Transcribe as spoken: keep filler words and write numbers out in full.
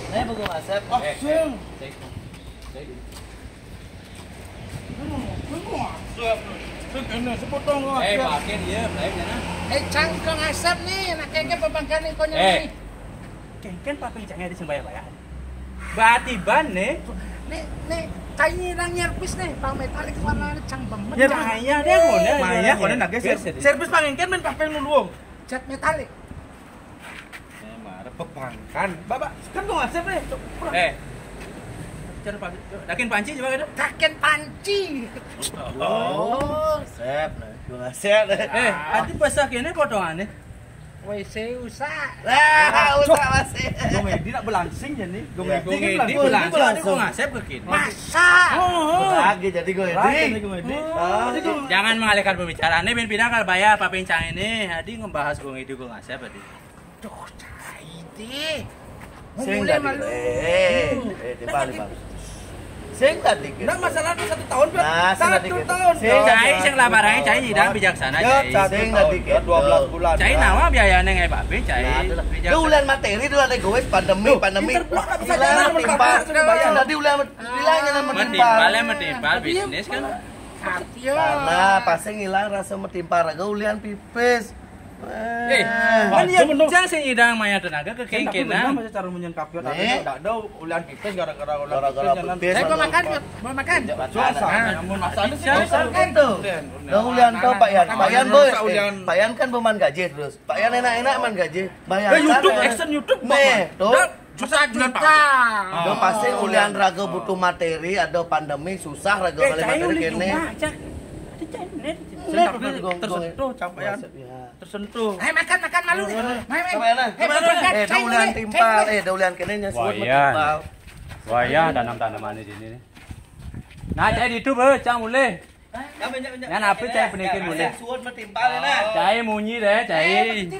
Nih, buku Asep. Ah, sing. Cek. Cek. Sing, sing, sing, sepotong. Eh, pakai dia, baik ya, nah. Eh, cang kang Asep nih, nak kengke pepangkan nih, konyol nih. Kengken papi cangnya di sing bayar-bayar. Bati ban nih. Nih, nih, kayak nang nyerpis nih, bang metalik warna cang bemet. Ya, bahaya deh, kone. Bahaya, kone, nah, guys, ya. Serpis pangengken men papi nulung. Cat metalik. Eh, marah pepangkan. Bapak, kan gua ngasep nih. Eh. Cara Pak, dakin panci coba gitu. Dakin panci. Oh, sep, nah. Gua ngasep. Eh, adi basah kene potongannya. Woi, saya usah. Lah, usah masih. Gong Edi nak belangsing ya nih. Gong Edi kan belangsing. Belangsing, adi gua ngasep ke kini. Masa? Oh, lagi jadi Gong Edi. Lagi jadi Gong Edi. Jangan mengalihkan pembicaraan. Ini bin pindah kalau bayar apa pincang ini. Adi ngebahas Gong Edi, gua ngasep tadi. Duh, cai deh. Sing tadi. Eh, eh, di Bali, Bali. Sing tadi. Ndak masalah satu tahun, Bro. Nah, sing tadi. Satu tahun. Cai sing labarannya cai nyidang bijaksana, cai. Sing tadi. Dua belas bulan. Cai nawa biayanya ngai babe, cai. Itu ulian materi dulu ada gue pandemi, pandemi. Hilang timpal. Tadi ulian hilang yang metimpal. Metimpal, ya, metimpal bisnis kan. Karena pasti ngilang rasa metimpal raga ulian pipis. Eh, kan ya, cang sing nyidang maya tenaga ke kengkena. Masih cara munyen kapiot tadi ndak ada ulian pipis gara-gara ulian pipis. Saya mau makan, mau makan. Susah. Namun masa itu sih. Itu. Nah, ulian tuh Pak Yan. Pak Yan, boy. Pak Yan kan peman gaji terus. Pak Yan enak-enak man gaji. Bayar. Eh, YouTube, action YouTube, nih, tuh. Juta-juta. Udah pasti ulian raga butuh materi, ada pandemi, susah raga kali materi kene. Tersentuh, sampean. Tersentuh. Ayo makan, makan malu nih. Main, main. Eh, ada ulian timpal, eh, ada ulian kene nya suut timpal. Wah, iya, tanam-tanaman di sini nih. Nah, cai di itu, Be, cang mulai. Nyan apa cai penikin mulai? Suut metimpal, nah. Cai munyi deh, cai.